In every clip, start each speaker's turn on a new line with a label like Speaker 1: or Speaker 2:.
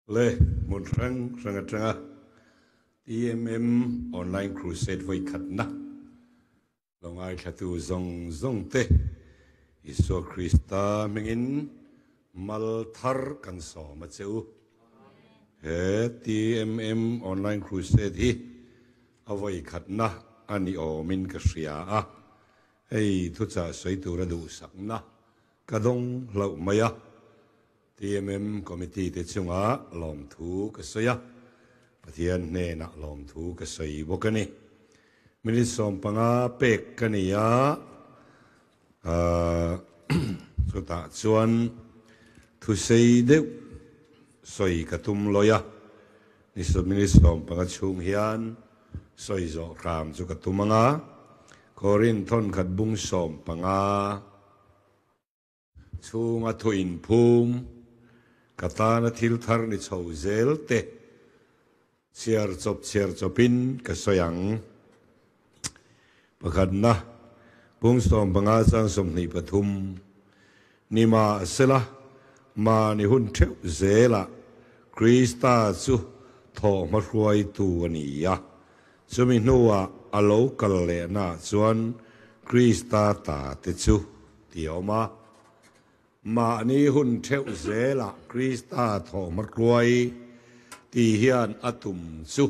Speaker 1: Le hmun hrang hrang atanga TMM Online Crusade vawi khatna lo ngaithlatu zawng zawng te Isua Krista hmingin mal thar kan sawm a che u. He TMM Online Crusade hi a vawi khatna a ni awmin ka hria a, hei thuchah sawi tura duhsakna ka dawng hlauh mai a. TMM Committee te chunga lawmthu ka sawi a, Pathian hnenah lawmthu ka sawi bawk a ni. Minute 15 pek ka ni a, chutah chuan thusei deuh sawi ka tum lawi a, minute 15 chhung hian sawi zawh hram chu ka tum ang a, Korin thawnkhat bung 15. Chhunga thu inphum, ka tana thil thar ni chho zel te chhiar chawp chhiar chawpin ka sawi ang. Pakhatna, Pung 15 chang 23, Nimahsela, mahni hun theuh zelah Krista chu thawhhma hruaitu a ni a, Chumi hnuah a lo kal lehnaah chuan Krista ta te chu ti a awm a. Mahni hun theuh zelah Krista thawhhma hruai tih hian a tum chu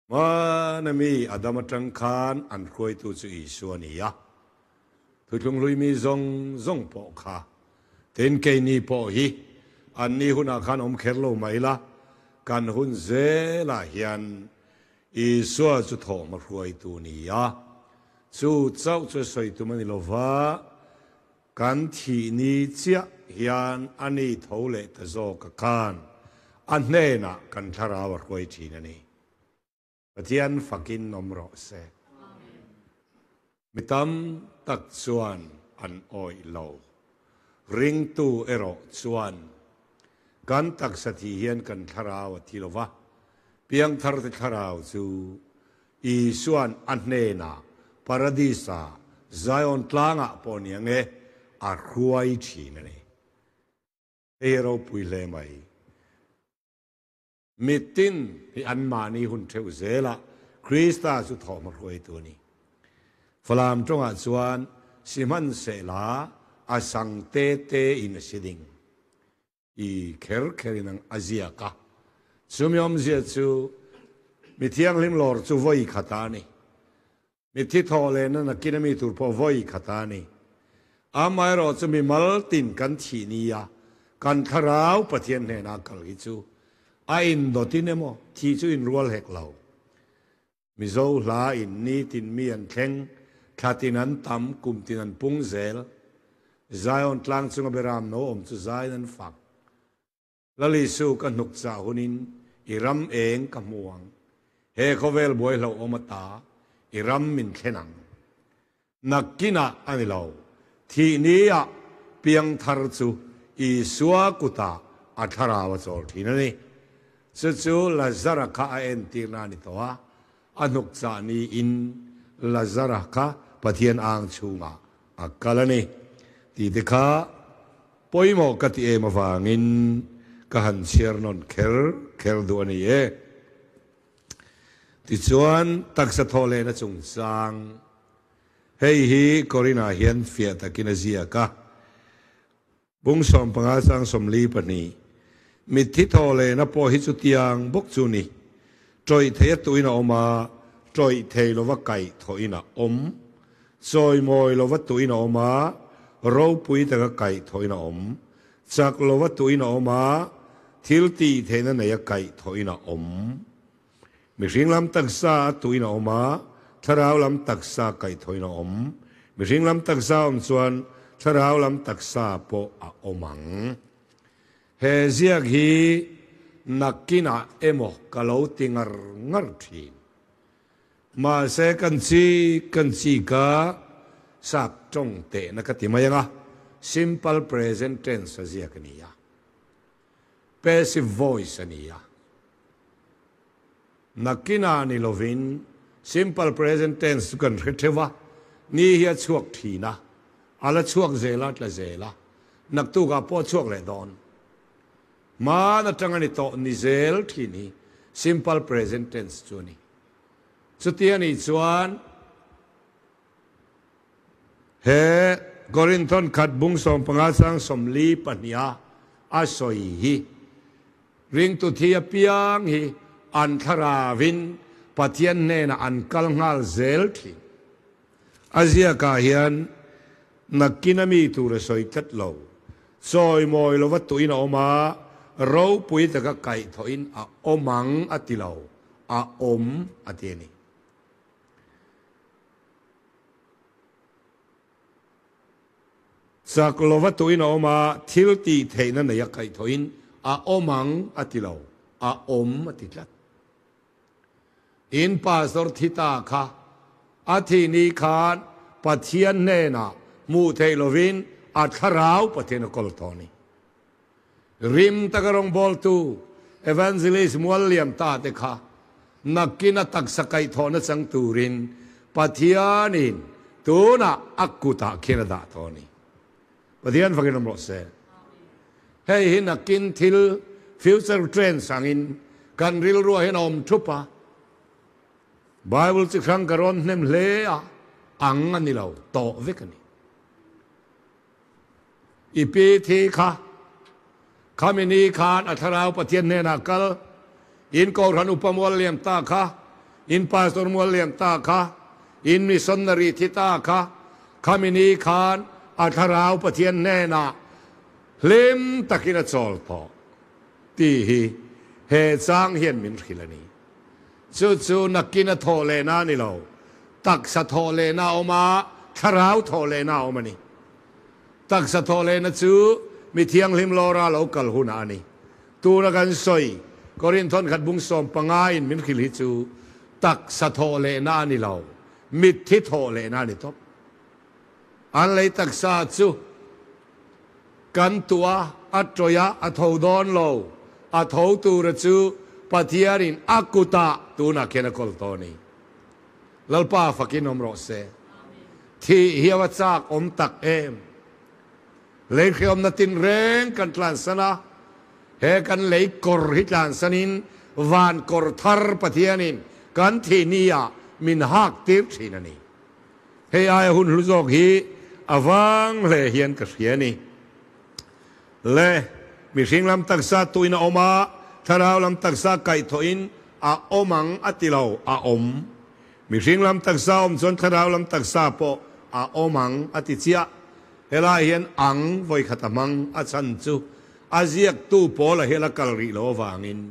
Speaker 1: hmana mi Adama tang khan an hruaitu chu Isua a ni a. Thuthlung hlui mi zawng zawng pawh kha tin keini pawh hi anni hunah khan awm kher lo mai la, kan hun zelah hian Isua chu thawhhma hruaitu ni a, chu chauh chu sawi tum a ni lo va, kan thih ni chiah hian a ni tho leh ta zawk a khan a hnenah kan thlarau a hruai thin a ni. Pathian fakin awm rawh se. Mi tam tak chuan an awih lo. Ringtu erawh chuan kan taksa thih hian kan thlarau a thi lo va, piangtharte thlarau chu Isua'n a hnenah Paradisa, Zion tlangah pawh ni ang e, a hruai thin a ni. Hei hi ropui hle mai. Mitin hi anmahni hun theuh zelah Krista chu thawhhma hruaitu a ni. Falam tawngah chuan sihmanhsehla a sang te te in a si ding i kher kher in a ziak a. Chumi awmzia chu mi thianghlim lawr chu vawi khata a ni. Mitthi thawh lehna nakin a mi tur pawh vawi khat a ni. Amaherawh chu mi mal tin kan thih nia kan thlarau Pathian hnena kal hi chu a indawtin emaw thih chu inrual hek lo. Mizo hla in ni tin mi an thleng, thla tin an tam, kum tin an pung zel. Zion tlang chunga beram no awm chu zaiin an fak. Lalisu ka hnuk chah hunin i ram eng ka hmu ang, he khawvel buai hlauhawm ata i ram min thlen ang. Nakinah a ni lo, thih niah piangthar chu Isua kutah a thlarau a chawl thin a ni. Chu chu Lazara kha a entirna a ni tawh a, a hnuk chah niin Lazara kha Pathian ang chhungah a kal a ni tih te kha Pawimawh ka ti em avangin ka han chhiar nawn kher kher duh a ni e. Tichuan, taksa thawh lehna chungchang hei hi Korinah hian fiah takin a ziak a, Bung 15 chang 42, Mitthi thawh lehna pawh hi chutiang bawk chu ni. Tawih thei a tuin a awm a, tawih thei lova kaih thawhin a awm. Chawimawi lova tuin a awm a, ropui taka kaih thawhin a awm. Chak lova tuin a awm a, thil tih theihna neia kaih thawhin a awm. Mihring lam taksa a tuin a awm a, thlarau lam taksa kaih thawhin a awm. Mihring lam taksa a awm chuan thlarau lam taksa pawh a awm ang. He ziak hi nakinah emaw ka lo ti ngar ngar thin. Mahse kan chi kan chi ka sap tawng tehna ka ti mai ang a, simple present tense a ziak a ni a, passive voice a ni a. Nakinah ni lovin simple present tense chu kan hre theuh a, ni hi a chhuak thin a, a la chhuak zel a, tla zel a, naktukah pawh a chhuak leh dawn. Hmaan atanga ni tawh ni zel thin hi simple present tense chu a ni. Chuti a nih chuan he Korinthon khat bung 15 chang 42 a sawi hi ringtu thi apiang hi an thlaravin Pathian hnenah an kal nghal zel thin. A ziakah hian nakin a mi tur a sawi tlat lo. Chawimawi lova tuin a awm a, ropui taka kaihthawhin a awm ang a ti lo, a awm a ti a ni. Chak lova tuin a awm a, thil tih theihna nei a kaihthawhin a awm ang a ti lo, a awm a ti tlat. In pastor thi ta kha a thih ni khan Pathian hnenah hmuh theih lovin a thlarau Pathian a kawl tawh a ni. Rim taka rawngbawltu Evangelist Mualliam ta te kha nakin a taksa kaihthawhna chang turin Pathianin tunah a kutah khian a dah tawh a ni. Pathian fakin awm rawh se. Hei hi nakin thil future trends angin kan rilruah hian a awm thup a. Bible chi hrang ka rawn hnem hle a, ang a ni lo, tawh vek a ni. I pi thi kha, khami ni khan a thlarau Pathian hnenah kal, in Kohhran upa mual liam ta kha, in pastor mual liam ta kha, in missionary thi ta kha, khami ni khan a thlarau Pathian hnenah hlim takin a chawl tawh tih hi he chang hian min hrilh a ni. Chu chu nakin a thawh lehna a ni lo, taksa thawh lehna a awm a, thlarau thawh lehna a awm a ni. Taksa thawh lehna chu mi thianghlim lawra lo kal hunah a ni. Tuna kan sawi, Korinthon khat bung 15 in min hrilh hi chu taksa thawh lehna a ni lo, mitthi thawh lehna a ni tawp. An lei taksa chu kan tuah a, a tawih a, a tho dawn lo. A tho tura chu Pathianin a kutah tunah khian a kawl tawh a ni. Lalpa fakin awm rawh se. Thih hi a va chak awm tak em. Lei hreawmna tinreng kan tlansan a, he kan lei kawr hi tlansanin van kawr thar Pathianin kan thih ni-ah min hak tir thin a ni. Hei aia hun hlu zawk hi a vang hle hian ka hria a ni. Le, mihring lam taksa tuin a awm a, thlarau lam taksa kaihthawhin a awm ang a ti lo, a awm. Mihring lam taksa awm chuan thlarau lam taksa pawh a awm ang a ti chiah. Helai hian ang vawi khat a hmang a chhan chu a ziaktu pawl a hial a kal rih lo avangin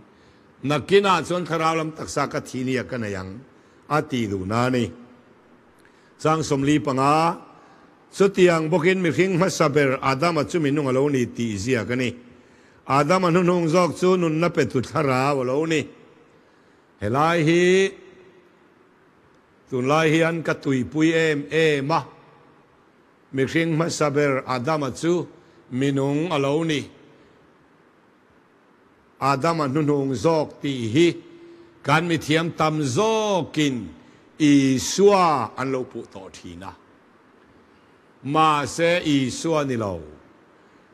Speaker 1: nakinah chuan thlarau lam taksa ka thi nia ka nei ang a tih duhna a ni. Chang 45, Chutiang bawkin mihring hmasa ber Adama chu minung a lo ni tih ziak a ni. Adama hnuhnung zawk chu nunna petu thlarau a lo ni. Helai hi tunlai hian ka tuipui em em a, mihring hmasa ber Adama chu minung a lo ni. Adama hnuhnung zawk tih hi kan mithiam tam zawkin Isua an lo puh tawh thin a. Mahse Isua ni lo.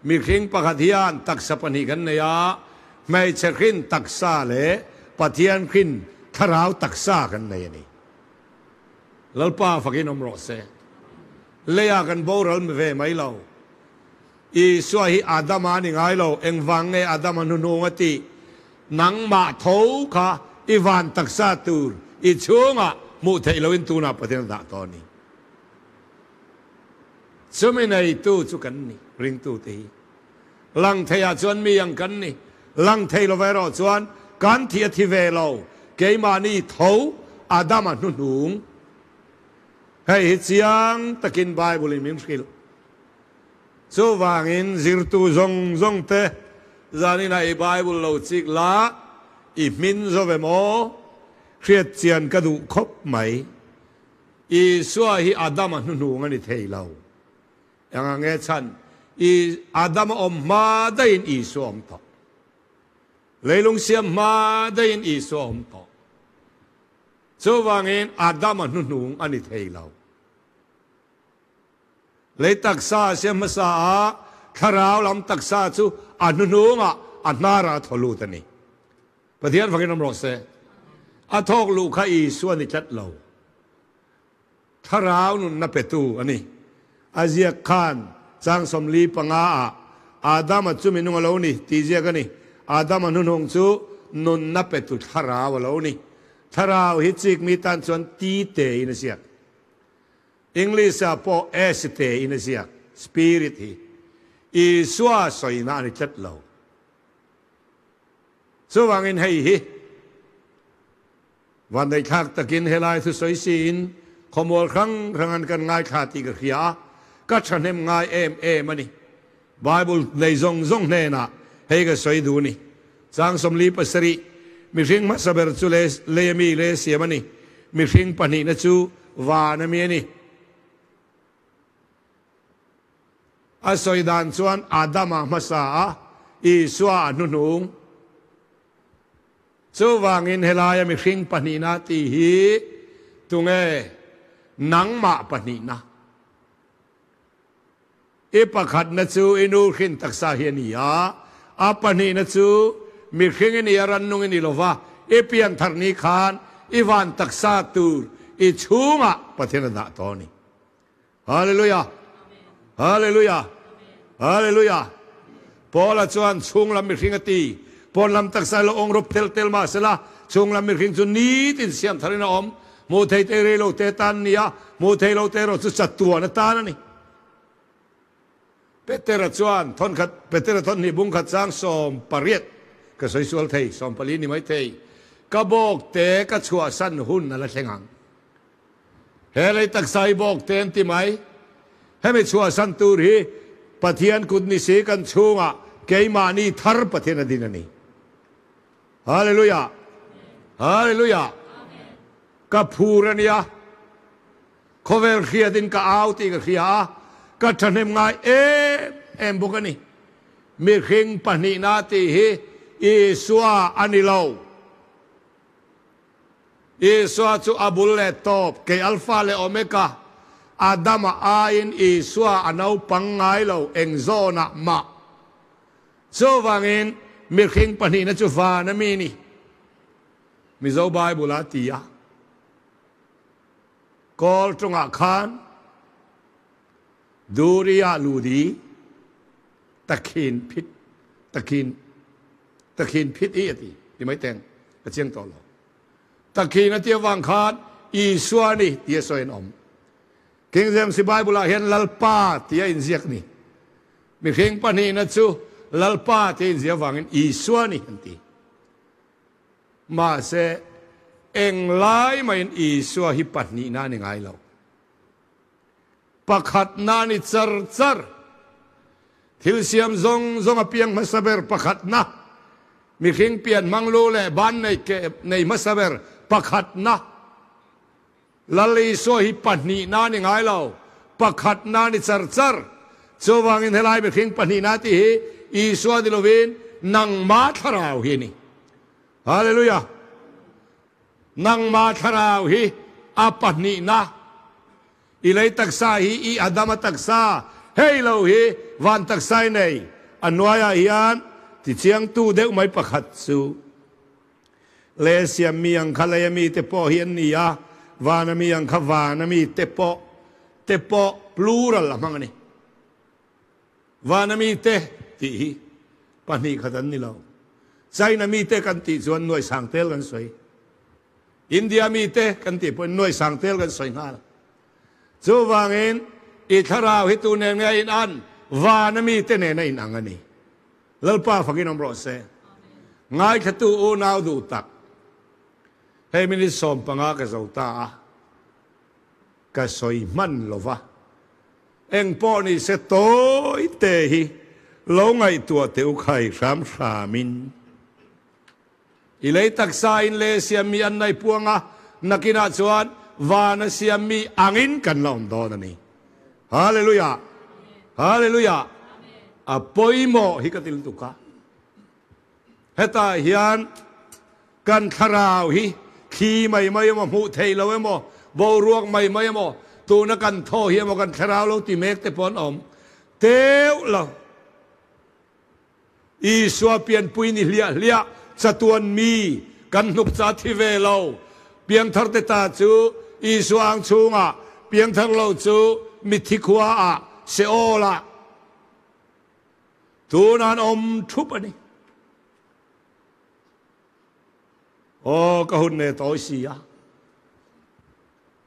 Speaker 1: Mihring pakhat hian taksa pahnih kan nei a, hmeichhe hrin taksa leh Pathian hrin thlarau taksa kan nei a ni. Lalpa fakin awm rawh se. Leiah kan boral ve mai lo. Isua hi Adama a ni ngai lo, engvang nge Adama hnuhnung a tih? Nangmah tho kha i van taksa tur i chhungah hmuh theih loin tunah Pathian a dah tawh a ni. Chumi neitu chu kan ni, ringtute hi. Lang theiah chuan mi ang kan ni, lang thei lova erawh chuan kan thih a thi ve lo, keimahni tho Adama hnuhnung. Hei hi chiang takin Bible-in min hrilh. Chuvangin zirtu zawng zawng te zaninah i Bible lo chik la, i hmin zo ve maw? Hriat chian ka duh khawp mai. Isua hi Adama hnuhnung a ni thei lo. Eng ang nge chhan? I Adama awm hma daihin Isua awm tawh. Leilung siam hma daihin Isua awm tawh. Chuvangin Adama hnuhnung a ni thei lo. Lei taksa a siam hmasa a, thlarau lam taksa chu a hnuhnungah a hnarah a thaw lut a ni. Pathian fakin awm rawh se. A thawk luh kha Isua ni tlat lo. Thlarau nunna petu a ni. A ziak khan chang 45 ah Adama chu minung a lo ni tih ziak a ni. Adama hnuhnung chu nunna petu thlarau a lo ni. Thlarau hi chik mi tan chuan ti te in a ziak. English ah pawh S te in a ziak. Spirit hi Isua sawina a ni tlat lo. Chuvangin hei hi Vanneihthlak takin helai thusawi siin khawmual hrang hrangan kan ngaithla tih ka hria a, ka thahnem ngai em em a ni. Bible nei zawng zawng hnenah hei ka sawi duh a ni. Chang 47, Mihring hmasa ber chu lei ami lei a siam a ni, mihring pahnihna chu van ami a ni. A sawi dan chuan Adama hmasa a, Isua a hnuhnung. Chuvangin helaia mihring pahnihna tih hi tunge nangmah pahnihna? I pakhatna chu i nu hrin taksa hi a ni a, a pahnihna chu mihring i ni a, rannung i ni lo va, i pianthar ni khan i van taksa tur i chhungah Pathian a dah tawh a ni. Hallelujah! Hallelujah! Hallelujah! Paula chuan chhung lam mihring a ti. Pawn lam taksa lo awng rup tel tel mah sela, chhung lam mihring chu nitin siam tharin a awm. Hmuh thei te rei lo te tan nia, hmuh thei lo te erawh chu chatuan atan a ni. Petera chuan thawn khat, Petera thawn hnih bung khat chang 18, ka sawi sual thei, 14 ni mai thei, ka bawk te ka chhuahsan hun a la thleng ang. He lei taksa hi bawk te an ti mai. Hemi chhuahsan tur hi Pathian kut ni si kan chhungah keimahni thar Pathian a din a ni. Hallelujah! Hallelujah! Ka phur a nia. Khawvel hriatin ka au tih ka hria a, ka thahnem ngai em em bawk a ni. Mihring pahnihna tih hi Isua a ni lo. Isua chu a bul leh tawp, kei Alpha leh Omega, Adama aiin Isua a naupang ngai lo eng zawnah mah. Chuvangin mihring pahnihna chu van a mi ni. Mizo Bible a ti a, Kawl tawngah khan Duri-ah ludi, takhin phit, takhin, takhin phit i a ti, ti mai teng, ka chiang tawh lo. Takhin a ti avang khan Isua ni ti a sawi an awm. King James Bible ah hian Lalpa ti a inziak ni. Mihring pahnihna chu Lalpa ti a inziah avangin Isua ni an ti. Mahse, englai mahin Isua hi pahnihna a ni ngai lo. Pakhatna a ni char char. Thil siam zawng zawng a piang hmasa ber pakhatna. Mihring pian hmang lu leh ban nei ke nei hmasa ber pakhatna. Lal Isua hi pahnihna a ni ngai lo, pakhatna a ni char char. Chuvangin helai mihring pahnihna tih hi Isua ni lovin nangma thlarau hi a ni. Hallelujah! Nangmah thlarau hi a pahnihna, i lei taksa hi i Adama taksa, hei lo hi van taksa i nei. A hnuaiah hian tichiangtu deuh mai pakhat chu le siam mi ang kha leia mite pawh hi an ni a, vana mi ang kha vana mite pawh te pawh plural a hmang a ni. Vana mite tih hi pahnih khat an ni lo. China mite kan tih chuan nuai sang tel kan sawi. India mite kan tih pawhin nuai sang tel kan sawi nghal. Chuvangin i thlarau hi tu nen nge a in-an? Vana mite nen a inang a ni. Lalpa fakin awm rawh se. Ngaithlatu unau duh tak. Hei minute 15 ka zo ta a. Ka sawi hman lo va. Eng pawh ni se tawi te hi lo ngaihtuah teh u khai hram hramin. I lei taksa in le siam mi an nai puang a, nakinah chuan vana siam mi angin kan la awm dawn a ni. Hallelujah! Hallelujah! A pawimawh hi ka ti lutuk a. Hetah hian kan thlarau hi thli mai mai emaw, hmuh theih lo emaw, boruak mai mai emaw, tuna kan thaw hi emaw kan thlarau lo ti mek te pawh an awm teuh lo. Isua pianpui ni hliah hliah chatuan mi kan hnuk cha thi ve lo. Piangthar te ta chu Isua ang chhungah, piangthar lo chu mitthi khua ah Seol ah tun an awm thup a ni. Aw ka hun ne tawi si a,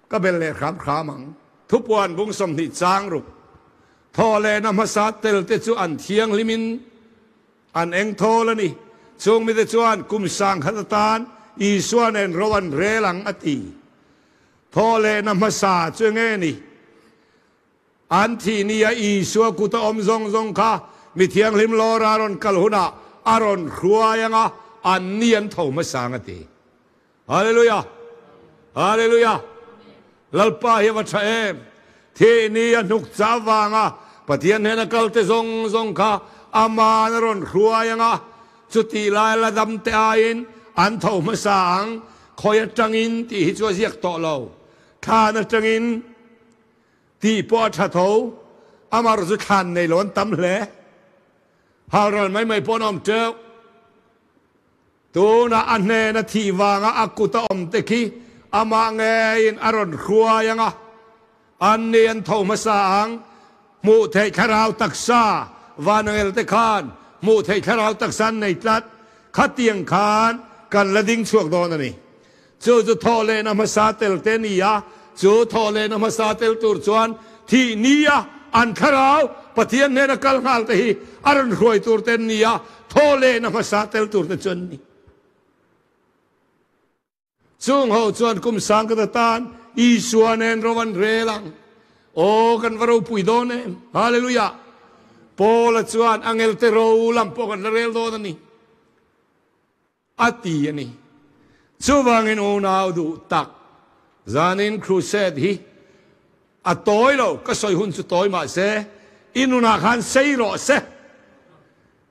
Speaker 1: ka bel leh hram hram ang. Thupuan bung 20 chang ruk thaw lehna hmasa tel te chu an thianghlimin an eng thawl a ni. Chung mite chuan kum 1000 atan Isua nen ro an rel ang a ti. Thaw lehna hmasa chu enge ni? An thih nia Isua kuta awm zawng zawng kha mi thianghlim lawra rawn kal hunah a rawn hruai ang a, an ni an tho hmasa ang a ti. Hallelujah! Hallelujah! Lalpa hi a va tha em! Thih ni a hnuk chah avanga Pathian hnena kalte zawng zawng kha Aman a rawn hruai ang a, chutih lai la dam te aiin an tho hmasa ang, khawi atangin tih hi chu a ziak tawh lo. Thlan atangin Tih pawh a tha tho, amar chu thlan nei lo an tam hle. Halral mai mai pawh an awm teuh. Tunah a hnena thih vanga a kut a awm te khi amah ngeiin a rawn hruai ang a, an ni an tho hmasa ang. Hmuh theih thlarau taksa vanangel te khan hmuh theih thlarau taksa an nei tlat. Khatiang khan kan la ding chhuak dawn a ni. Chu chu thawh lehna hmasa tel te a ni a, chu thawh lehna hmasa tel tur chuan thih nia an thlarau Pathian hnena kal nghal te hi a rawn hruai tur te an ni a, thawh lehna hmasa tel tur te chu an ni. Chung ho chuan kum 1000 atan Isua nen ro an rel ang. Aw kan va ropui dawn em! Hallelujah! Paula chuan angelte ro lam pawh kan la rel dawn a ni. A ti a ni. Chuvangin unau duh tak, zanin crusade hi a tawi lo, ka sawi hun chu tawi mah se, i nunah khan sei rawh se,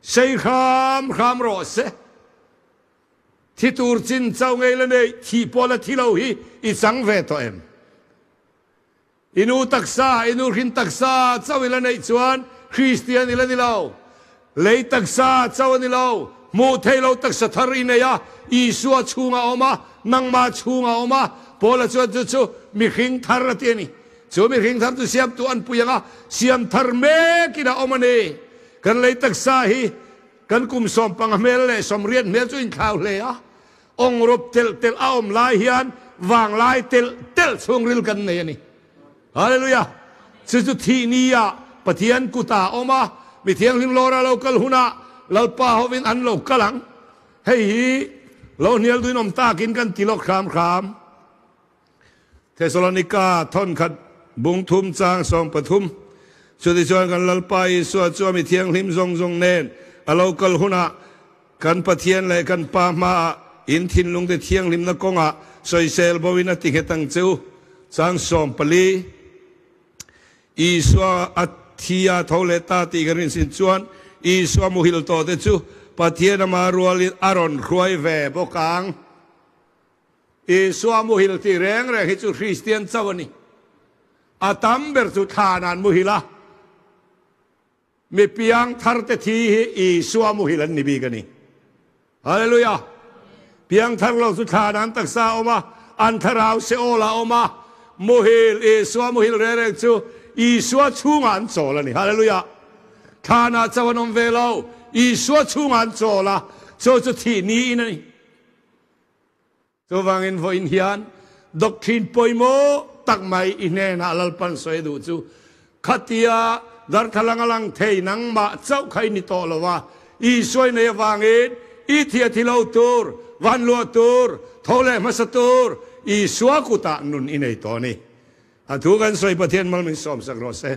Speaker 1: sei hram hram rawh se. Thi tur chin chauh ngei la nei, thih pawh la thi lo hi i chang ve tawh em? I nu taksa, i nu hrin taksa chauh i la neih chuan Kristian i la ni lo. Lei taksa chauh a ni lo, hmuh theih loh taksa thar i nei a, Isua chhungah a awm a, nangmah chhungah a awm a. Paula chuan chu chu mihring thar a ti a ni. Chu mihring thar chu siamtu an pui ang a, siam thar mekin a awm a ni. Kan lei taksa hi kan kum 15 hmel leh 80 hmel chu inthlau hle a. Awngrawp telh telh a awm lai hian vanglai telh telh chhungril kan nei a ni. Hallelujah! Chu chu thih ni ah Pathian kutah a awm a, mi thianghlim lawra lo kal hunah Lalpa hovin an lo kal ang. Hei hi lo hnial duin awm takin kan ti lawk hram hram. Thesalonika thawnkhat bung thum chang 13, Chutichuan kan Lalpa Isua chu a mi thianghlim zawng zawng nen a lo kal hunah kan Pathian leh kan Pa hmaah in thinlungte thianghlimna kawngah sawisel bo in a ti nghet ang che u. Chang 14, Isua a thi a tho leh ta tih kan rinsin chuan Isua muhil tawhte chu Pathian ama rualin a rawn hruai ve bawk ang. Isua muhil tih reng reng hi chu Kristian chauh a ni. A tam ber chu thlan an muhil a, mi piang thar te thi hi Isua muhil an ni bik a ni. Hallelujah! Piang thar lo chu thlan an taksa a awm a, an thlarau Seol a awm a, muhil, Isua muhil reng reng chu Isua chhungah an chawl a ni. Hallelujah! Thlanah chauh an awm ve lo, Isua chhungah an chawl a, chu chu thih niin a ni. Chuvangin vawiin hian doctrine pawimawh tak mai i hnenah Lalpan sawi duh chu khatia darthlalang a lang thei nangmah chauh kha i ni tawh lo a, Isua i nei avangin i thia thi lo tur, van luah tur, tho leh hmasa tur Isua kutah nun i nei tawh a ni. A thu kan sawi Pathian mal min sawmsak rawh se.